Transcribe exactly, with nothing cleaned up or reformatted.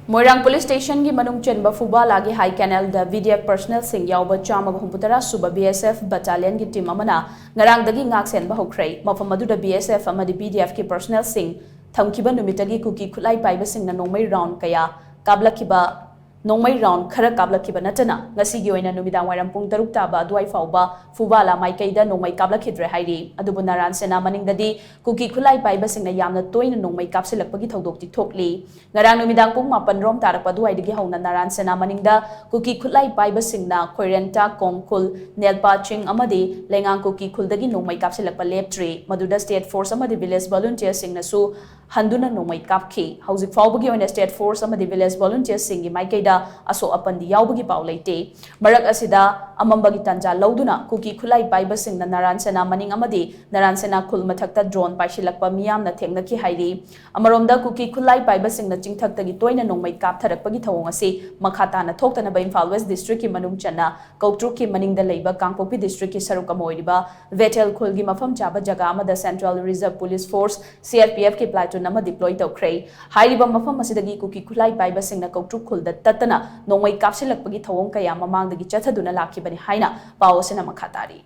ꯃꯣꯏꯔꯥꯡ police ꯁ꯭ꯇꯦꯁꯟꯒꯤ ꯃꯅꯨꯡ ꯆꯟꯕ ꯐꯨꯕꯥꯂꯥꯒꯤ ꯍꯥꯏ ꯀꯦꯅꯦꯜꯗ V D F ꯄꯔꯁꯅꯦꯜꯁꯤꯡ ꯌꯥꯎꯕ ꯆꯥꯝꯃꯒ ꯍꯨꯝꯐꯨꯇꯔꯥ ꯁꯨꯕ ꯕꯤ ꯑꯦꯁ ꯑꯦꯐ ꯕꯠꯇꯥꯂꯤꯌꯟꯒꯤ ꯇꯤꯝ ꯑꯃꯅ ꯉꯔꯥꯡꯗꯒꯤ ꯉꯥꯛ ꯁꯦꯟꯕ ꯍꯧꯈ꯭ꯔꯦ꯫ ꯃꯐꯝ ꯑꯗꯨꯗ ꯕꯤ ꯑꯦꯁ ꯑꯦꯐ ꯑꯃꯗꯤ ꯚꯤ ꯗꯤ ꯑꯦꯐꯀꯤ ꯄꯔꯁꯅꯦꯜꯁꯤꯡ ꯊꯝꯈꯤꯕ ꯅꯨꯃꯤꯠꯇꯒꯤ ꯀꯨꯀꯤ ꯈꯨꯠꯂꯥꯏ ꯄꯥꯏꯕꯁꯤꯡꯅ ꯅꯣꯡꯃꯩ ꯔꯥꯎꯟ ꯀꯌꯥ ꯀꯥꯞꯂꯛꯈꯤꯕ, ꯅꯣꯡꯃꯩ ꯔꯥꯎꯟ ꯈꯔ ꯀꯥꯞꯂꯛꯈꯤꯕ ꯅꯠꯇꯅ ꯉꯁꯤꯒꯤ ꯑꯣꯏꯅ ꯅꯨꯃꯤꯗꯥꯡ ꯋꯥꯏꯔꯝ ꯄꯨꯡ ꯇꯔꯨꯛ ꯇꯥꯕ ꯑꯗꯨꯋꯥꯏ ꯐꯥꯎꯕ ꯐꯨꯕꯥꯂꯥ ꯃꯥꯏꯀꯩꯗ ꯅꯣꯡꯃꯩ ꯀꯥꯞꯂꯛꯈꯤꯗ꯭ꯔꯦ ꯍꯥꯏꯔꯤ꯫ ꯑꯗꯨꯕꯨ ꯅꯥꯔꯥꯟ ꯁꯦꯅꯥ ꯃꯅꯤꯡꯗꯗꯤ ꯀꯨꯀꯤ ꯈꯨꯠꯂꯥꯏ ꯄꯥꯏꯕꯁꯤꯡꯅ ꯌꯥꯝꯅ ꯇꯣꯏꯅ ꯅꯣꯡꯃꯩ ꯀꯥꯞꯁꯤꯜꯂꯛꯄꯒꯤ ꯊꯧꯗꯣꯛꯇꯤ ꯊꯣꯛꯂꯤ꯫ ꯉꯔꯥꯡ ꯅꯨꯃꯤꯗꯥꯡ ꯄꯨꯡ ꯃꯥꯄꯟ ꯔꯣꯝ ꯇꯥꯔꯛꯄ ꯑꯗꯨꯋꯥꯏꯗꯒꯤ ꯍꯧꯅ ꯅꯥꯔꯥꯟ ꯁꯦꯅꯥ ꯃꯅꯤꯡꯗ ꯀꯨꯀꯤ ꯈꯨꯠꯂꯥꯏ ꯄꯥꯏꯕꯁꯤꯡꯅ ꯈꯣꯏꯔꯦꯟꯇꯥ, ꯀꯣꯡꯈꯨꯜ, ꯅꯦꯜꯄꯥ ꯆꯤꯡ ꯑꯃꯗꯤ ꯂꯩꯉꯥꯡ ꯀꯨꯀꯤ ꯈꯨꯜꯗꯒꯤ ꯅꯣꯡꯃꯩ ꯀꯥꯞꯁꯤꯜꯂꯛꯄ ꯂꯦꯞꯇ꯭ꯔꯤ꯫ ꯃꯗꯨꯗ ꯁ꯭ꯇꯦꯠ ꯐꯣꯔꯁ ꯑꯃꯗꯤ ꯚꯤꯂꯦꯖ ꯚꯣꯂꯨꯟꯇꯤꯌꯔꯁꯤꯡꯅꯁꯨ ꯍꯟꯗꯨꯅ ꯅꯣꯡꯃꯩ ꯀꯥꯞꯈꯤ꯫ ꯍꯧꯖꯤꯛ ꯐꯥꯎꯕꯒꯤ ꯑꯣꯏꯅ ꯁ꯭ꯇꯦꯠ ꯐꯣꯔꯁ ꯑꯃꯗꯤ ꯚꯤꯂꯦꯖ ꯚꯣꯂꯨꯟꯇꯤꯌꯔꯁꯤꯡꯒꯤ ꯃꯥꯏꯀꯩꯗ ꯑꯁꯣꯛ ꯑꯄꯟꯗꯤ ꯌꯥꯎꯕꯒꯤ ꯄꯥꯎ ꯂꯩꯇꯦ꯫ ꯃꯔꯛ ꯑꯁꯤꯗ ꯑꯃꯝꯕꯒꯤ ꯇꯥꯟꯖꯥ ꯂꯧꯗꯨꯅ ꯀꯨꯀꯤ ꯈꯨꯠꯂꯥꯏ ꯄꯥꯏꯕꯁꯤꯡꯅ ꯅꯥꯔꯥꯟ ꯁꯦꯅꯥ ꯃꯅꯤꯡ ꯑꯃꯗꯤ ꯅꯥꯔꯥꯟ ꯁꯦꯅꯥ ꯈꯨꯜ ꯃꯊꯛꯇ ꯗ꯭ꯔꯣꯟ ꯄꯥꯏꯁꯤꯜꯂꯛꯄ ꯃꯤꯌꯥꯝꯅ ꯊꯦꯡꯅꯈꯤ ꯍꯥꯏꯔꯤ꯫ ꯑꯃꯔꯣꯝꯗ ꯀꯨꯀꯤ ꯈꯨꯠꯂꯥꯏ ꯄꯥꯏꯕꯁꯤꯡꯅ ꯆꯤꯡꯊꯛꯇꯒꯤ ꯇꯣꯏꯅ ꯅꯣꯡꯃꯩ ꯀꯥꯞꯊꯔꯛꯄꯒꯤ ꯊꯧꯑꯣꯡ ꯑꯁꯤ ꯃꯈꯥ ꯇꯥꯅ ꯊꯣꯛꯇꯅꯕ ꯏꯝꯐꯥꯜ ꯋꯦꯁ ꯗꯤꯁꯇ꯭ꯔꯤꯛꯀꯤ ꯃꯅꯨꯡ ꯆꯟꯅ ꯀꯧꯇ꯭ꯔꯨꯛꯀꯤ ꯃꯅꯤꯡꯗ ꯂꯩꯕ ꯀꯥꯡꯄꯣꯛꯄꯤ ꯗꯤꯁꯇ꯭ꯔꯤꯛꯀꯤ ꯁꯔꯨꯛ ꯑꯃ ꯑꯣꯏꯔꯤꯕ ꯕꯦꯊꯦꯜ ꯈꯨꯜꯒꯤ ꯃꯐꯝ ꯆꯥꯕ ꯖꯒꯥ ꯑꯃꯗ central reserve police force, C R P ꯑꯦꯐꯀꯤ ꯄ꯭ꯂꯥꯇꯨꯟ ꯑꯃ ꯗꯤꯄ꯭ꯂꯣꯏ ꯇꯧꯈ꯭ꯔꯦ꯫ ꯍꯥꯏꯔꯤꯕ ꯃꯐꯝ ꯑꯁꯤꯗꯒꯤ ꯀꯨꯀꯤ ꯈꯨꯠꯂꯥꯏ ꯄꯥꯏꯕꯁꯤꯡꯅ ꯀꯧꯇ꯭ꯔꯨꯛ ꯈꯨꯜꯗ ꯇꯠꯇꯅ ꯅꯣꯡꯃꯩ ꯀꯥꯞꯁꯤꯜꯂꯛꯄꯒꯤ ꯊꯧꯑꯣꯡ ꯀꯌꯥ ꯃꯃꯥꯡꯗꯒꯤ ꯆꯠꯊꯗꯨꯅ ꯂꯥꯛꯈꯤꯕꯅꯤ ꯍꯥꯏꯅ ꯄꯥꯎ ꯑꯁꯤꯅ ꯃꯈꯥ ꯇꯥꯔꯤ꯫